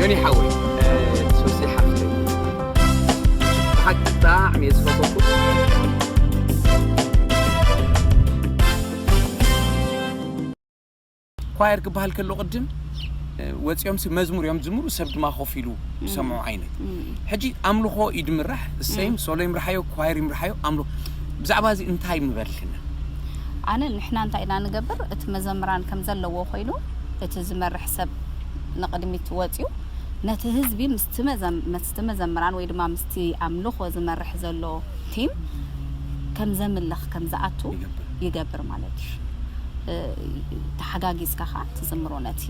ዮኒ ሓወይ፣ እ፣ ሶሲ ሓፍተይ፣ ብሓቂ ብጣዕሚ እየ ዝፈትወኩም። ኳየር ክበሃል ከሎ ቅድም፣ እ፣ ወፂኦም ሲ መዝሙር እዮም ዝዝምሩ፣ ሰብ ድማ ኮፍ ኢሉ ዝሰምዑ ዓይነት። ሕጂ ኣምልኾ እዩ ድምራሕ፣ እሰይም ሶሎ ይምርሓዮ፣ ኳየር ይምርሓዮ፣ ኣምልኾ። ብዛዕባ እዚ እንታይ ምበልክና? ኣነ፣ ንሕና እንታይ ኢና ንገብር? እቲ መዘምራን ከም ዘለዎ ኮይኑ፣ እቲ ዝመርሕ ሰብ ንቕድሚት ወፂኡ፣ ነቲ ህዝቢ ምስቲ መዘም-፣ ምስቲ መዘምራን ወይ ድማ ምስቲ ኣምልኾ ዝመርሕ ዘሎ ቲም ከም ዘምልኽ፣ ከም ዝኣቱ ይገብር። ይገብር ማለት እዩ። እ፣ ተሓጋጊዝካ ኸዓ ትዝምሮ ነቲ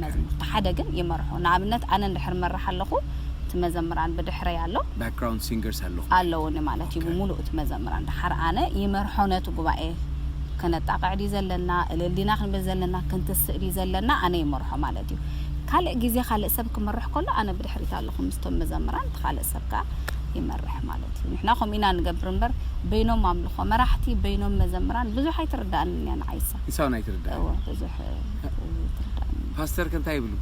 መዝሙር። እቲ ሓደ ግን ይመርሖ። ንኣብነት፣ ኣነ እንድሕር መርሕ ኣለኹ፣ እቲ መዘምራን ብድሕረይ ኣሎ። ባክግራውንድ ሲንገርስ ኣለኹ። ኣለውኒ ማለት እዩ። ኦኬ። ብምሉእ እቲ መዘምራን። ደሓር ኣነ ይመርሖ ነቲ ጉባኤ። ከነጣቕዕ ድዩ ዘለና፣ እልል ዲና ክንብል ዘለና፣ ክንትስእ ድዩ ዘለና፣ ኣነ ይመርሖ ማለት እዩ። ካልእ ግዜ ካልእ ሰብ ክመርሕ ከሎ፣ ኣነ ብድሕሪት ኣለኹ ምስቶም መዘምራን፣ እቲ ካልእ ሰብ ከኣ ይመርሕ ማለት እዩ። ንሕና ከምኡ ኢና ንገብር እምበር፣ በይኖም ኣምልኾ መራሕቲ፣ በይኖም መዘምራን፣ ብዙሕ ኣይትርዳእንን እያ ንዓይሳ። ንሳውን ኣይትርዳእን። እወ፣ ብዙሕ ኣይትርዳእንን። ፓስተር ከ እንታይ ይብሉ?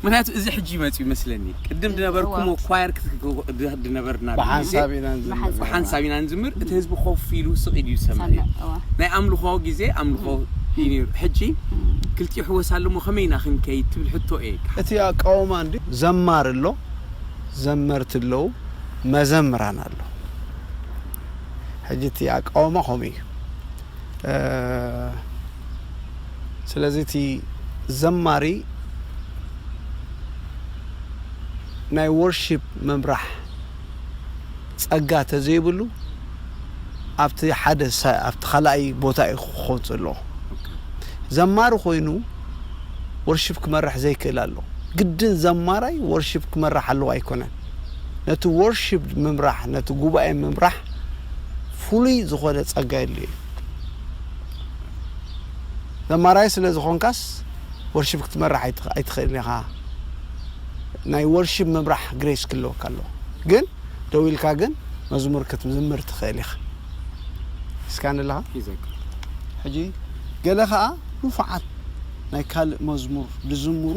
ምክንያቱ እዚ ሕጂ ይመጽእ ይመስለኒ። ቅድም ድነበርኩሞ እዋ። ኳየር ክት-፣ ድነበርና ብሓንሳብ ኢና ንዝምር። ብሓንሳብ። ብሓንሳብ ኢና ንዝምር። እቲ ህዝቢ ኮፍ ኢሉ ስቕ ኢሉ ይሰምዕ እዩ። ሰምዕ፣ እዋ። ናይ ኣምልኾ ግዜ ኣምልኾ እዩ ነይሩ። ሕጂ እም። ክልቲኡ ሕወስ ኣለሞ ከመይ ኢና ክንከይድ ትብል ሕቶ እየ። እቲ ኣቃውማ እንዲ ዘማር ኣሎ፣ ዘመርቲ ኣለዉ፣ መዘምራን ኣሎ። ሕጂ እቲ ኣቃውማ ከምኡ እዩ። እ፣ ስለዚ እቲ ዘማሪ ናይ ወርሺፕ ምምራሕ ጸጋ ተዘይብሉ፣ ኣብቲ ሓደ ሰ-፣ ኣብቲ ካልኣይ ቦታ እዩ ክኾን ዘለዎ። ኦኬ። ዘማሪ ኮይኑ ወርሺፕ ክመርሕ ዘይክእል ኣሎ። ግድን ዘማራይ ወርሺፕ ክመርሕ ኣለዎ ኣይኮነን። ነቲ ወርሺፕ ምምራሕ፣ ነቲ ጉባኤ ምምራሕ ፍሉይ ዝኾነ ጸጋ የድልዮ እዩ። ዘማራይ ስለ ዝኾንካስ ወርሺፕ ክትመራሕ ኣይትኽ-፣ ኣይትኽእልን ኢኻ። ናይ ወርሺፕ ምምራሕ ግሬስ ክህልወካ ኣለዎ። ግን ደው ኢልካ ግን መዝሙር ክትዝምር ትኽእል ኢኻ። እስካን ኣለኻ? ሒዘካ። ሕጂ ገለ ኸኣ ንፉዓት ናይ ካልእ መዝሙር ዝዝምሩ፣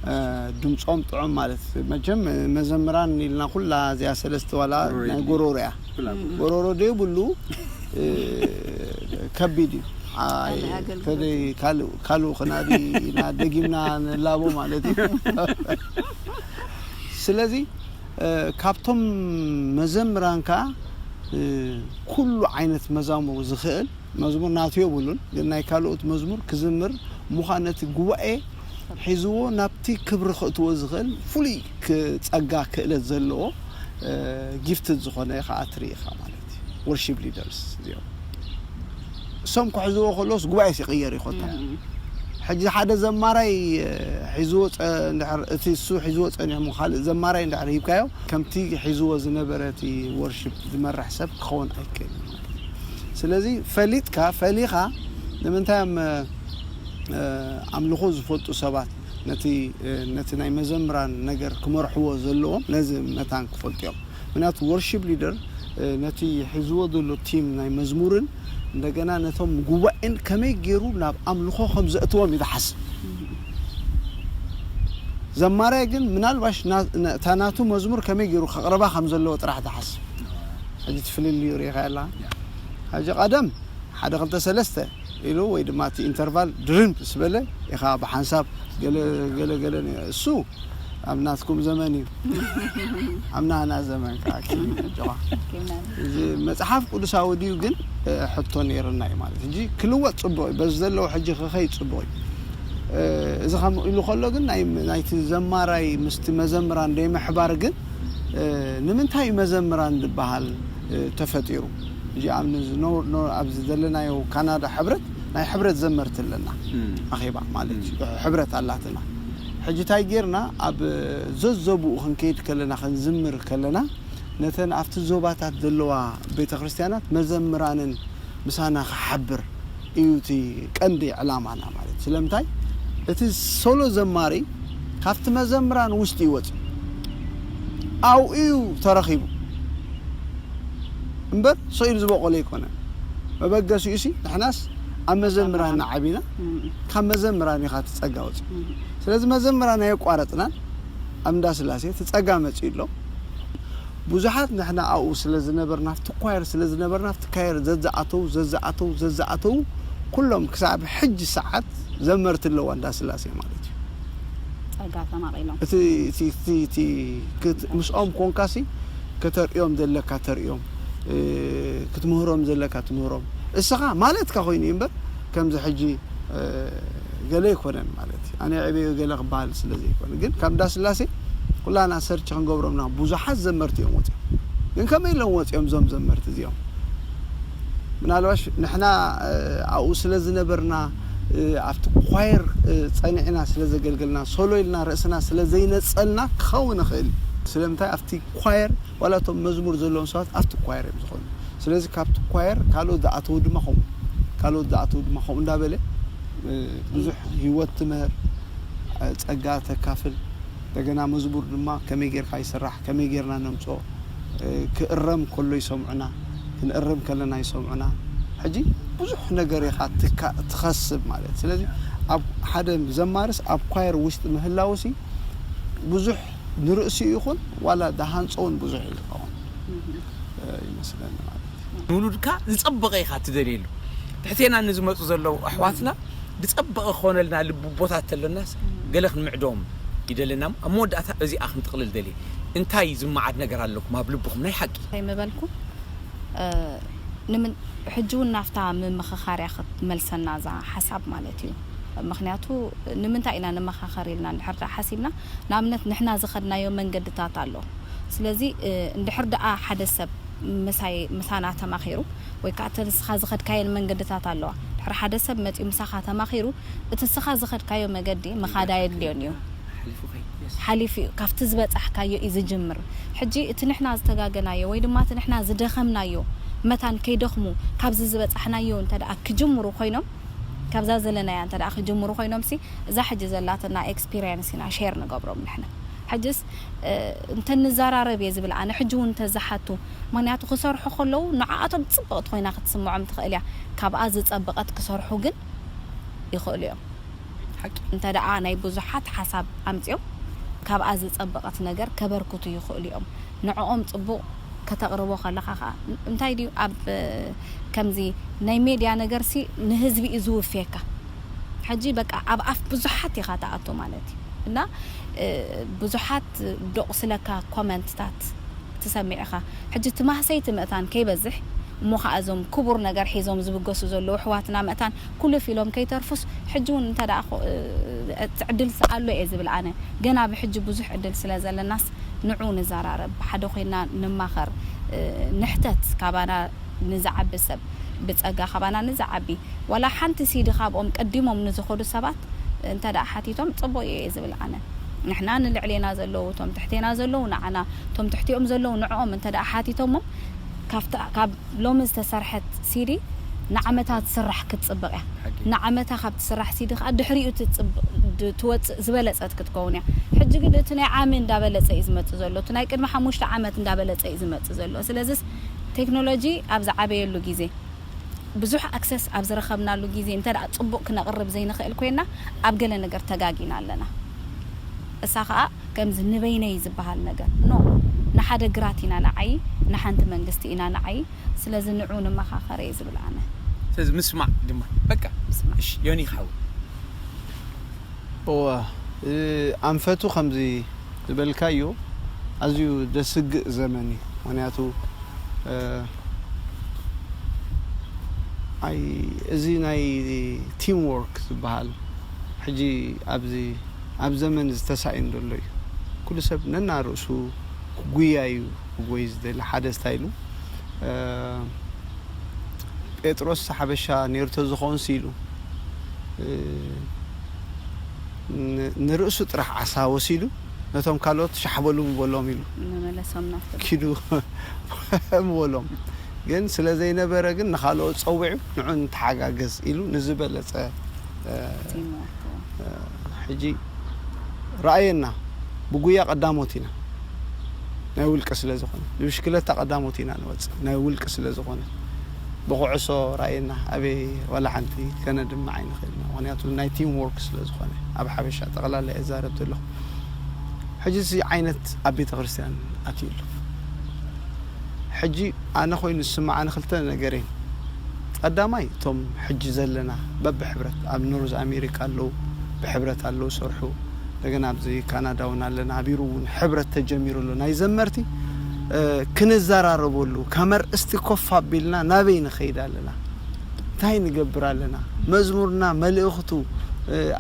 እ፣ ድምጾም ጥዑም ማለት፣ መቸም መዘምራን ኢልና ኩላ እዚኣ ሰለስተ ዋላ ጎሮሮ ናይ እያ። ጎሮሮ እያ። ኩላ ጎሮሮ። ጎሮሮ ደይብሉ፣ እ፣ ከቢድ እዩ። ኣይ፣ ኣገልግሎት ተደይ-፣ እዩ። ካልእ፣ ካልእ ክናዲ ኢና ደጊምና ንላቦ ማለት እዩ። ስለዚ፣ እ፣ ካብቶም መዘምራን ከኣ፣ እ፣ ኩሉ ዓይነት መዛሙር ዝኽእል መዝሙር ናቱ የብሉን፣ ግን ናይ ካልኦት መዝሙር ክዝምር ምዃን ነቲ ጉባኤ ሒዝዎ ናብቲ ክብሪ ከእትዎ ዝኽእል ፍሉይ ክ-፣ ጸጋ ክእለት ዘለዎ፣ እ፣ ጊፍትድ ዝኾነ ከኣ ትርኢ ኢኻ ማለት እዩ። ወርሺፕ ሊደርስ እዚኦም። እሶም ክሕዝዎ ከለዎስ ጉባኤስ ይቕየር እዩ ኮታ። እም። ሕጂ ሓደ ዘማራይ፣ እ፣ ሒዝዎ ጸ-፣ እንድሕር እቲ እሱ ሒዝዎ ጸኒሑ እሞ ካልእ ዘማራይ እንድሕር ሂብካዮ፣ ከምቲ ሒዝዎ ዝነበረ እቲ ወርሺፕ ዝመርሕ ሰብ ክኸውን ኣይክእልን ማለት እዩ። ስለዚ ፈሊጥካ፣ ፈሊኻ፣ ንምንታይ እዮም፣ እ፣ እ፣ ኣምልኾ ዝፈልጡ ሰባት ነቲ፣ እ፣ ነቲ ናይ መዘምራን ነገር ክመርሕዎ ዘለዎም ነዚ መታን ክፈልጡ እዮም። ምክንያቱ ወርሺፕ ሊደር፣ እ፣ ነቲ ሒዝዎ ዘሎ ቲም ናይ መዝሙርን እንደገና ነቶም ጉባኤን ከመይ ገይሩ ናብ ኣምልኾ ከም ዘእትዎም እዩ ዝሓስብ። ዘማራይ ግን ምናልባሽ ና-፣ ና-፣ እታ ናቱ መዝሙር ከመይ ገይሩ ከቕርባ ከም ዘለዎ ጥራሕ ዝሓስብ። ሕጂ እቲ ፍልልዩ ርኢኻዮ ኣለኻ? ያ። ሕጂ ቀደም ሓደ ክልተ ሰለስተ ኢሉ ወይ ድማ እቲ ኢንተርቫል ድርም ምስ በለ ኢኻ ብሓንሳብ ገለ፣ ገለ፣ ገለ ነ-፣ እሱ ኣብ ናትኩም ዘመን እዩ። ኣብ ናህና ዘመን ከኣ ኪም ጆኻ። ኪም ናህና። እዚ መጽሓፍ ቅዱሳዊ ድዩ ግን፣ እ፣ ሕቶ ነይርና እዩ ማለት። ሕጂ ክልወጥ ጽቡቕ እዩ። በዚ ዘለዎ ሕጂ ክኸይድ ጽቡቕ እዩ። እ፣ እዚ ከምኡ ኢሉ ከሎ ግን ናይ፣ ናይቲ ዘማራይ ምስቲ መዘምራን ደይምሕባር ግን፣ እ፣ ንምንታይ እዩ መዘምራን ዝበሃል፣ እ፣ ተፈጢሩ? ሕጂ ኣብ ንዝ-፣ ኖ-፣ ኖ-፣ ኣብዚ ዘለናዮ ካናዳ ሕብረት፣ ናይ ሕብረት ዘመርቲ ኣለና። እም። ኣኼባ ማለት እዩ። እም። ሕብረት ኣላትና። ሕጂ እንታይ ጌርና፣ ኣብ ዘዘቡኡ ክንከይድ ከለና፣ ክንዝምር ከለና፣ ነተን ኣብቲ ዞባታት ዘለዋ ቤተ ክርስቲያናት መዘምራንን ምሳና ክሓብር እዩ እቲ ቀንዲ ዕላማና ማለት። ስለምንታይ? እቲ ሶሎ ዘማሪ ካብቲ መዘምራን ውሽጢ ይወጽእ። ኣብኡ እዩ ተረኺቡ። እምበር ስቕ ኢሉ ዝበቆለ ኣይኮነን። መበገሲኡ ሲ ንሕናስ ኣብ መዘምራን ዓቢና፣ ካብ መዘምራን ኢኻ ትጸጋ ወፂ። ስለዚ መዘምራን ኣየቋረጽናን። ኣብ እንዳ ስላሴ ትጸጋ መጺኡ ኣሎ። ብዙሓት ንሕና ኣብኡ ስለ ዝነበርና፣ ኣብቲ ኳየር ስለ ዝነበርና፣ ኣብቲ ካየር ዘዝኣተው ዘዝኣተው ዘዝኣተው ኩሎም ክሳብ ሕጂ ሰዓት ዘመርቲ ኣለዋ እንዳ ስላሴ ማለት እዩ። ጸጋ ተማቒሎም እቲ እቲ እቲ እቲ ክት- ምስኦም ኮንካሲ ከተርእዮም ዘለካ ተርእዮም፣ እ፣ ክትምህሮም ዘለካ ትምህሮም። እስኻ ማለትካ ኮይኑ እዩ እምበር፣ ከምዚ ሕጂ፣ እ፣ ገለ ኣይኮነን ማለት እዩ። ኣነ ዕበዮ ገለ ክበሃል ስለ ዘይኮነ፣ ግን ካብ እንዳ ስላሴ ኩላና ሰርች ክንገብሮምና ብዙሓት ዘመርቲ እዮም ወፂኦም። ግን ከመይ ኢሎም ወፂኦም እዞም ዘመርቲ እዚኦም? ምናልባሽ ንሕና፣ እ፣ ኣብኡ ስለ ዝነበርና፣ እ፣ ኣብቲ ኳየር፣ እ፣ ጸኒዕና ስለ ዘገልገልና፣ ሶሎ ኢልና ርእስና ስለ ዘይነጸልና ክኸውን ይኽእል እዩ። ስለምንታይ ኣብቲ ኳየር፣ ዋላ እቶም መዝሙር ዘለዎም ሰባት ኣብቲ ኳየር እዮም ዝኾኑ። ስለዚ ካብቲ ኳየር ካልኦት ዝኣተዉ ድማ ከምኡ፣ ካልኦት ዝኣተዉ ድማ ከምኡ እንዳበለ፣ እ፣ ብዙሕ ህይወት ትምህር፣ እ፣ ጸጋ ተካፍል። እንደገና መዝሙር ድማ ከመይ ጌርካ ይስራሕ፣ ከመይ ጌርና ነምጽኦ፣ እ፣ ክእረም ከሎ ይሰምዑና፣ ክንእረም ከለና ይሰምዑና። ሕጂ ብዙሕ ነገር ኢኻ ትካ- ትኸስብ ማለት። ስለዚ ኣብ ሓደ ዘማርስ ኣብ ኳየር ውሽጢ ምህላውሲ ብዙሕ ንርእሱ ይኹን ዋላ ዝሃንጾ እውን ብዙሕ እዩ ዝኸውን፣ እ፣ ይመስለኒ ማለት እዩ። ንውሉድካ ዝጸበቐ ኢኻ ትደልየሉ። ትሕቴና ንዝመጹ ዘለዉ ኣሕዋትና ዝጸበቐ ክኾነልና ልቢ ቦታ ተለናስ ገለ ክንምዕዶም ይደለና። ኣብ መወዳእታ እዚኣ ክንጥቕልል ደልየ። እንታይ ዝመዓድ ነገር ኣለኩም ኣብ ልብኹም ናይ ሓቂ? እንታይ ምበልኩ እ፣ ንምን ሕጂ እውን ናፍታ ምምኽኻርያ ክትመልሰና እዛ ሓሳብ ማለት እዩ። ምክንያቱ ንምንታይ ኢና ንመኻኸር ኢልና እንድሕር ደኣ ሓሲብና፣ ንኣብነት ንሕና ዝኸድናዮ መንገድታት ኣሎ። ስለዚ እ፣ እንድሕር ደኣ ሓደ ሰብ ምሳይ ምሳና ተማኺሩ ወይ ከዓ እተን ንስኻ ዝኸድካየን መንገድታት ኣለዋ፣ ድሕሪ ሓደ ሰብ መፂኡ ምሳኻ ተማኺሩ እቲ ንስኻ ዝኸድካዮ መገዲ ምኻድ ኣየድልዮን እዩ። ሓሊፉ እዩ። ካብቲ ዝበጻሕካዮ እዩ ዝጅምር። ሕጂ እቲ ንሕና ዝተጋገናዮ ወይ ድማ እቲ ንሕና ዝደኸምናዮ መታን ከይደኽሙ ካብዚ ዝበጻሕናዮ እንተ ደኣ ክጅምሩ ኮይኖም፣ ካብዛ ዘለናያ እንተ ደኣ ክጅምሩ ኮይኖም ሲ እዛ ሕጂ ዘላትና ኤክስፒሪየንስ ኢና ሼር ንገብሮም ንሕና። ሕጅስ እ፣ እንተ ንዘራረብ እየ ዝብል ኣነ ሕጂ እውን እንተ ዝሓቱ፣ ምክንያቱ ክሰርሑ ከለዉ ንዓኣቶም ጽብቕቲ ኮይና ክትስምዖም ትኽእል እያ። ካብኣ ዝጸበቐት ክሰርሑ ግን ይኽእሉ እዮም። ሓቂ። እንተ ደኣ ናይ ብዙሓት ሓሳብ ኣምጺኦም ካብኣ ዝጸበቐት ነገር ከበርክቱ ይኽእሉ እዮም። ንዕኦም ጽቡቕ ከተቕርቦ ከለኻ ኸኣ እንታይ ድዩ ኣብ ከምዚ ናይ ሜድያ ነገርሲ ንህዝቢ እዩ ዝውፍየካ። ሕጂ በቃ ኣብ ኣፍ ብዙሓት ኢኻ ትኣቱ ማለት እዩ። እና እ፣ ብዙሓት ደቑስለካ ኮመንትታት ትሰምዕ ኢኻ። ሕጂ እቲ ማህሰይቲ መእታን ከይበዝሕ እሞ ኸኣ እዞም ክቡር ነገር ሒዞም ዝብገሱ ዘለዉ ኣሕዋትና መእታን ኩልፍ ኢሎም ከይተርፉስ፣ ሕጂ እውን እንተ ደኣ ኮ- እቲ ዕድል ኣሎ እየ ዝብል ኣነ። ገና ብሕጂ ብዙሕ ዕድል ስለ ዘለናስ ንዑ ንዘራረብ፣ ብሓደ ኮይና ንማኸር። ንሕተት ካባና ንዝዓቢ ሰብ፣ ብጸጋ ካባና ንዝዓቢ ዋላ ሓንቲ ሲዲ ካብኦም ቀዲሞም ንዝኸዱ ሰባት እንተ ደኣ ሓቲቶም ጽቡቕ እየ ዝብል ኣነ። ንሕና ንልዕሌና ዘለዉ፣ እቶም ትሕቴና ዘለዉ ንዓና፣ እቶም ትሕቲኦም ዘለዉ ንዕኦም እንተ ደኣ ሓቲቶሞም ካብታ ካብ ሎሚ ዝተሰርሐት ሲዲ ንዓመታት ትስራሕ ክትጽብቕ እያ። ንዓመታ ካብ ትስራሕ ሲዲ ከዓ ድሕሪኡ ትወፅእ ዝበለፀት ክትከውን እያ። ሕጂ ግን እቲ ናይ ዓሚ እንዳበለፀ እዩ ዝመፅእ ዘሎ፣ እቲ ናይ ቅድሚ ሓሙሽተ ዓመት እንዳበለፀ እዩ ዝመፅእ ዘሎ። ስለዚስ ቴክኖሎጂ ኣብ ዝዓበየሉ ግዜ፣ ብዙሕ ኣክሰስ ኣብ ዝረኸብናሉ ግዜ እንተ ደኣ ፅቡቕ ክነቕርብ ዘይንኽእል ኮይና ኣብ ገለ ነገር ተጋጊና ኣለና። እሳ ከዓ ከምዚ ንበይነይ ዝበሃል ነገር ኖ፣ ንሓደ ግራት ኢና ንዓዪ፣ ንሓንቲ መንግስቲ ኢና ንዓዪ። ስለዚ ንዑ ንመኻኸር እየ ዝብል ኣነ። ስለዚ ምስማዕ ድማ በቃ ምስማዕ። እሺ ዮኒ ሓው እወ፣ እ፣ ኣንፈቱ ከምዚ ዝበልካዮ ኣዝዩ ደስግእ ዘመን እዩ። ምክንያቱ እ፣ ኣይ እዚ ናይ ቲም ወርክ ዝበሃል ሕጂ ኣብዚ ኣብ ዘመን ዝተሳእን ዘሎ እዩ። ኩሉ ሰብ ነና ርእሱ ክጉያ እዩ ክጎይ ዝደሊ ሓደ ስታይሉ። እ፣ ጴጥሮስ ሓበሻ ኔርቶ ዝኸውን ስኢሉ፣ እ፣ ን- ንርእሱ ጥራሕ ዓሳ ወሲዱ ነቶም ካልኦት ሻሕበሉ ምበሎም ኢሉ መመለሶም ናፍቲ ኪዱ ምበሎም። ግን ስለ ዘይነበረ ግን ንኻልኦት ጸዊዑ ንዑ ንተሓጋገዝ ኢሉ ንዝበለጸ፣ እ፣ ቲም ወርክ። ሕጂ ረኣየና ብጉያ ቀዳሞት ኢና ናይ ውልቂ ስለ ዝኾነ፣ ንብሽክለታ ቀዳሞት ኢና ንወፅእ ናይ ውልቂ ስለ ዝኾነ። ብኩዕሶ ራእየና ኣበይ ዋላ ሓንቲ ከነድምዕ ኣይንኽእልና። ምኽንያቱ ናይ ቲም ወርክ ስለ ዝኾነ ኣብ ሓበሻ ጠቕላላ እየ ዛረብ ዘለኹ። ሕጂ እዚ ዓይነት ኣብ ቤተ ክርስቲያን ኣትዩ ኣሎ። ሕጂ ኣነ ኮይኑ ዝስምዓኒ ክልተ ነገር እየን። ቀዳማይ እቶም ሕጂ ዘለና በብሕብረት ኣብ ኖርዝ ኣሜሪካ ኣለዉ፣ ብሕብረት ኣለዉ ሰርሑ። እንደገና ኣብዚ ካናዳ እውን ኣለና፣ ኣብ ኢሩ እውን ሕብረት ተጀሚሩ ኣሎ። ናይ ዘመርቲ ክንዘራረበሉ ከመር እስቲ ኮፍ ኣቢልና ናበይ ንኸይድ ኣለና፣ እንታይ ንገብር ኣለና፣ መዝሙርና መልእኽቱ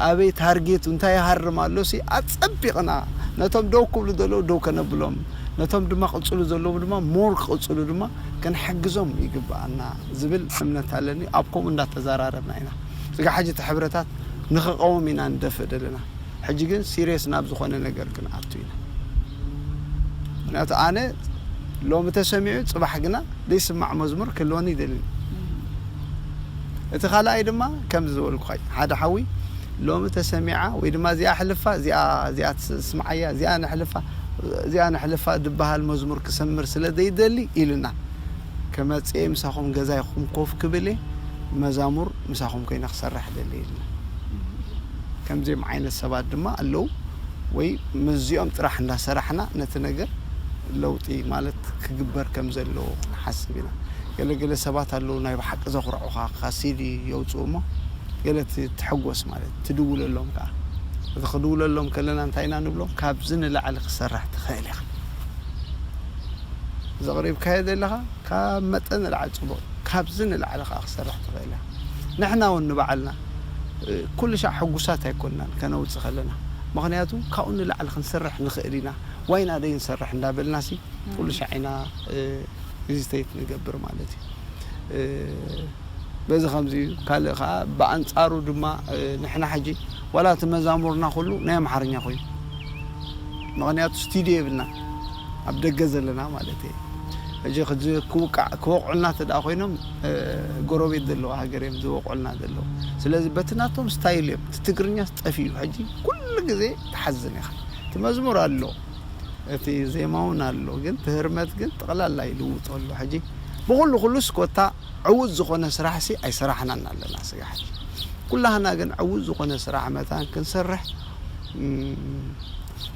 ኣበይ ታርጌቱ እንታይ ይሃርም ኣሎ ሲ ኣጸቢቕና ነቶም ደው ክብሉ ዘለዉ ደው ከነብሎም፣ ነቶም ድማ ቅጽሉ ዘለዉ ድማ ሞር ክቕጽሉ ድማ ክንሕግዞም ይግብኣና ዝብል እምነት ኣለኒ። ኣብ ከምኡ እንዳተዘራረብና ኢና። ስጋ ሕጂ እቲ ሕብረታት ንኽቐውም ኢና ንደፍእ ዘለና። ሕጂ ግን ሲሪየስ ናብ ዝኾነ ነገር ክንኣቱ ኢና። ምክንያቱ ኣነ ሎሚ ተሰሚዑ ጽባሕ ግና ዘይስማዕ መዝሙር ክህልወኒ ይደልን። እቲ ካልኣይ ድማ ከምዚ ዝበልኩኻ ሓደ ሓዊ ሎሚ ተሰሚዓ ወይ ድማ እዚኣ ሕልፋ እዚኣ እዚኣ ትስምዓያ እዚኣ ንሕልፋ እዚኣ ንሕልፋ ዝበሃል መዝሙር ክሰምር ስለ ዘይደሊ ኢልና ከመጽኤ ምሳኹም ገዛይኹም ኮፍ ክብል እየ መዛሙር ምሳኹም ኮይነ ክሰርሕ ደሊ ኢልና። ከምዚኦም ዓይነት ሰባት ድማ ኣለዉ። ወይ ምስዚኦም ጥራሕ እንዳሰራሕና ነቲ ነገር ለውጢ ማለት ክግበር ከም ዘለዎ ክንሓስብ ኢና። ገለገለ ሰባት ኣለዉ ናይ ብሓቂ ዘኹርዑኻ ካሲዲ የውፅኡ እሞ ገለ ትሕጎስ ማለት ትድውለሎም ከዓ እቲ ክድውለሎም ከለና እንታይ ኢና ንብሎም ካብዚ ንላዕሊ ክሰርሕ ትኽእል ኢኻ ዘቕሪብካዮ ዘለኻ ካብ መጠን ንላዕሊ ፅቡቕ ካብዚ ንላዕሊ ከዓ ክሰርሕ ትኽእል ኢኻ ንሕና እውን ንባዕልና ኩሉ ሻዕ ሕጉሳት ኣይኮንናን ከነውፅእ ከለና ምኽንያቱ ካብኡ ንላዕሊ ክንሰርሕ ንኽእል ኢና ዋይና ደይ ንሰርሕ እንዳበልና ሲ ኩሉ ሻዕ ኢና ሄዚቴት ንገብር ማለት እዩ በዚ ከምዚ እዩ ካልእ ከዓ ብኣንፃሩ ድማ ንሕና ሕጂ ዋላ እቲ መዛሙርና ኩሉ ናይ ኣምሓርኛ ኮይኑ ምኽንያቱ ስቱድዮ የብልና ኣብ ደገ ዘለና ማለት እዩ ሕጂ ክውቃዕ ክወቕዑልና ተደኣ ኮይኖም ጎረቤት ዘለዋ ሃገር እዮም ዝወቕዑልና ዘለዉ ስለዚ በቲ ናቶም ስታይል እዮም እቲ ትግርኛ ጠፊኡ ሕጂ ኩሉ ግዜ ትሓዝን ኢኻ እቲ መዝሙር ኣሎ እቲ ዜማ እውን ኣሎ ግን ትህርመት ግን ጠቕላላ ይልውጦ ኣሎ ሕጂ ብኩሉ ኩሉስ ኮታ ዕዉት ዝኾነ ስራሕ ሲ ኣይሰራሕናን ኣለና ስጋ ሕጂ ኩላህና ግን ዕዉት ዝኾነ ስራሕ መታን ክንሰርሕ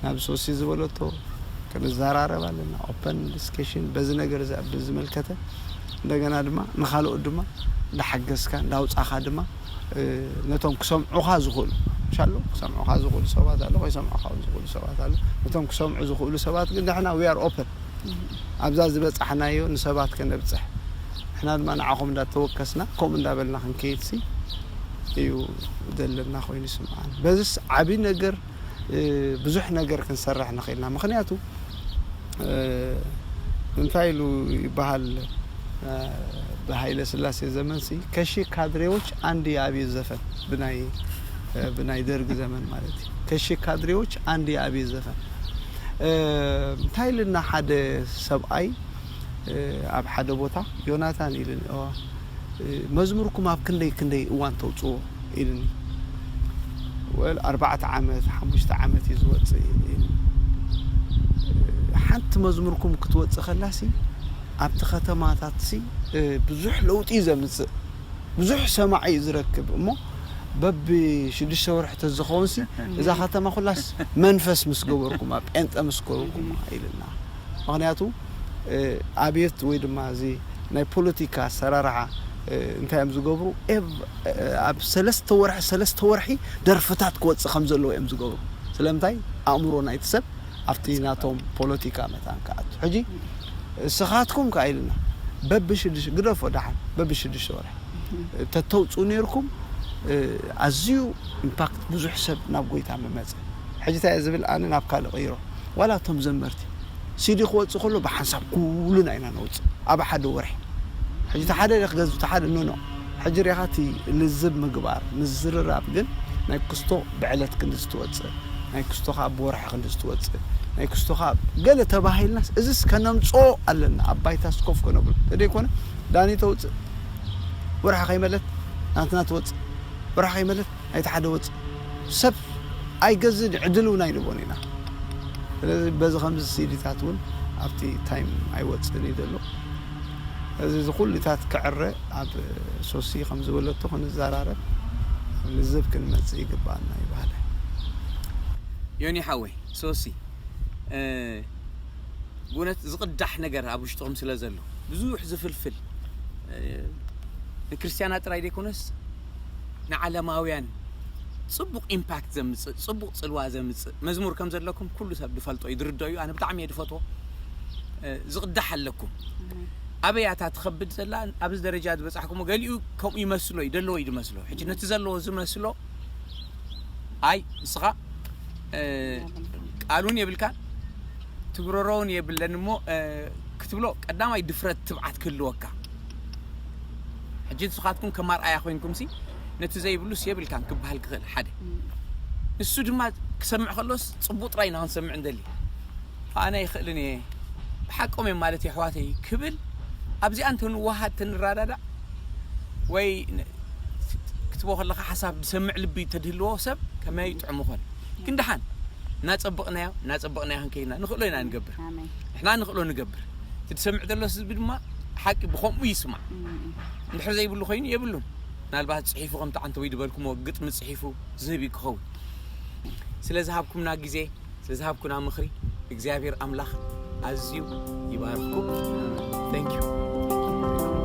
ናብ ሶሲ ዝበለቶ ክንዘራረብ ኣለና ኦፐን ዲስከሽን በዚ ነገር ዝመልከተ እንደገና ድማ ንካልኦት ድማ እንዳሓገዝካ እንዳውፃኻ ድማ ነቶም ክሰምዑኻ ዝኽእሉ ሻሎ ክሰምዑኻ ዝኽእሉ ሰባት ኣሎ ከይሰምዑኻ ዝኽእሉ ሰባት ኣሎ ነቶም ክሰምዑ ዝኽእሉ ሰባት ግን ንሕና we are open ኣብዛ ዝበፃሕናዮ ንሰባት ከነብፅሕ ንሕና ድማ ንዓኹም እንዳተወከስና ከምኡ እንዳበልና ክንከይድ ሲ እዩ ዘለና ኮይኑ ይስምዓኒ በዚስ ዓብዪ ነገር ብዙሕ ነገር ክንሰርሕ ንኽእልና ምኽንያቱ እንታይ ኢሉ ይበሃል ብሃይለ ስላሴ ዘመን ሲ ከሺ ካድሬዎች አንድ የአብዮት ዘፈን ብናይ ብናይ ደርግ ዘመን ማለት እዩ ከሺ ካድሬዎች አንድ የአብዮት ዘፈን እንታይ ኢልና ሓደ ሰብኣይ ኣብ ሓደ ቦታ ዮናታን ኢልን መዝሙርኩም ኣብ ክንደይ ክንደይ እዋን ተውፅዎ ኢልኒ ወል ኣርባዕተ ዓመት ሓሙሽተ ዓመት እዩ ዝወፅእ ሓንቲ መዝሙርኩም ክትወፅእ ከላሲ ኣብቲ ከተማታት ሲ ብዙሕ ለውጢ እዩ ዘምፅእ ብዙሕ ሰማዒ እዩ ዝረክብ እሞ በቢ ሽዱሽተ ወርሒ ተዝኸውን ሲ እዛ ከተማ ኩላስ መንፈስ ምስ ገበርኩማ ጴንጠ ምስ ገበርኩማ ኢልና ምክንያቱ ኣብየት ወይ ድማ እዚ ናይ ፖለቲካ ኣሰራርሓ እንታይ እዮም ዝገብሩ ኣብ ሰለስተ ወርሒ ሰለስተ ወርሒ ደርፍታት ክወፅእ ከም ዘለዎ እዮም ዝገብሩ ስለምንታይ ኣእምሮ ናይቲ ሰብ ኣብቲ ናቶም ፖለቲካ መታን ክኣቱ ሕጂ ስኻትኩም ከኣ ኢልና በብሽዱሽ ግደፎ ደሓን በብሽዱሽተ ወርሒ ተተውፅኡ ነርኩም ኣዝዩ ኢምፓክት ብዙሕ ሰብ ናብ ጎይታ ምመፀ ሕጂ እንታይ ዝብል ኣነ ናብ ካልእ ቀይሮ ዋላ እቶም ዘመርቲ ሲዲ ክወፅእ ከሎ ብሓንሳብ ኩሉና ኢና ነውፅእ ኣብ ሓደ ወርሒ ሕጂ እቲ ሓደ ክገዝ እቲ ሓደ ኖኖ ሕጂ ሪኻ እቲ ልዝብ ምግባር ምዝርራብ ግን ናይ ክስቶ ብዕለት ክንዲ ዝትወፅእ ናይ ክስቶ ከዓ ብወርሒ ክንዲ ዝትወፅእ ናይ ክስቶ ከዓ ገለ ተባሂልናስ እዚስ ከነምፅኦ ኣለና ኣብ ባይታ ስኮፍ ከነብሉ ተደይኮነ ዳኒ ተውፅእ ወርሒ ከይመለት ናትና ትወፅእ ወርሒ ከይመለት ናይቲ ሓደ ወፅእ ሰብ ኣይገዝን ዕድል እውን ኣይንቦን ኢና ስለዚ በዚ ከምዚ ሲዲታት እውን ኣብቲ ታይም ኣይወፅእን እዩ ዘሎ እዚ ዝኹሉታት ክዕረ ኣብ ሶሲ ከም ዝበለቶ ክንዘራረብ ኣብ ልዝብ ክንመጽእ ይግባኣና ይበሃለ። ዮኒ ሓወይ፣ ሶሲ፣ ብእውነት ዝቕዳሕ ነገር ኣብ ውሽጥኹም ስለ ዘሎ፣ ብዙሕ ዝፍልፍል፣ ንክርስትያናት ጥራይ ዘይኮነስ ንዓለማውያን ጽቡቕ ኢምፓክት ዘምጽእ፣ ጽቡቕ ጽልዋ ዘምጽእ መዝሙር ከም ዘለኩም ኩሉ ሰብ ዝፈልጦ እዩ፣ ዝርድኦ እዩ። ኣነ ብጣዕሚ እየ ዝፈትዎ። ዝቕዳሕ ኣለኩም። ኣበይ እያ እታ ትኸብድ ዘላ? ኣብዚ ደረጃ ዝበጻሕኩሞ ገሊኡ ከምኡ ይመስሎ እዩ፣ ዘለዎ እዩ ዝመስሎ። ሕጂ ነቲ ዘለዎ ዝመስሎ፣ ኣይ ንስኻ ቃሉን የብልካን፣ ትግረሮውን የብለን እሞ ክትብሎ ቀዳማይ ድፍረት፣ ትብዓት ክህልወካ። ሕጂ ንስኻትኩም ከም ኣርኣያ ኮይንኩምሲ ነቲ ዘይብሉስ የብልካን ክበሃል ክኽእል ሓደ። ንሱ ድማ ክሰምዕ ከሎስ ጽቡቕ ጥራይ ኢና ክንሰምዕ እንደሊ። ኣነ ይኽእልን እየ፣ ብሓቆም እዮም ማለት የሕዋተይ ክብል፣ ኣብዚኣ እንተንወሃድ ተንረዳዳእ ወይ ክትቦ ከለኻ ሓሳብ ዝሰምዕ ልቢ ተድህልዎ ሰብ ከመይ ጥዑም ኾን። ግን ደሓን እናጸበቕናዮ እናጸበቕናዮ ክንከይድና ንኽእሎ ኢና ንገብር። ንሕና ንኽእሎ ንገብር። እቲ ዝሰምዕ ዘሎ ህዝቢ ድማ ሓቂ ብኸምኡ ይስማዕ። እንድሕር ዘይብሉ ኮይኑ የብሉን። ምናልባት ጽሒፉ ከምቲ ዓንተ ወይ ዝበልኩሞ ግጥሚ ጽሒፉ ዝህብ እዩ ክኸውን። ስለ ዝሃብኩምና ግዜ፣ ስለ ዝሃብኩና ምኽሪ እግዚኣብሔር ኣምላኽ ኣዝዩ ይባርኽኩም። Thank you።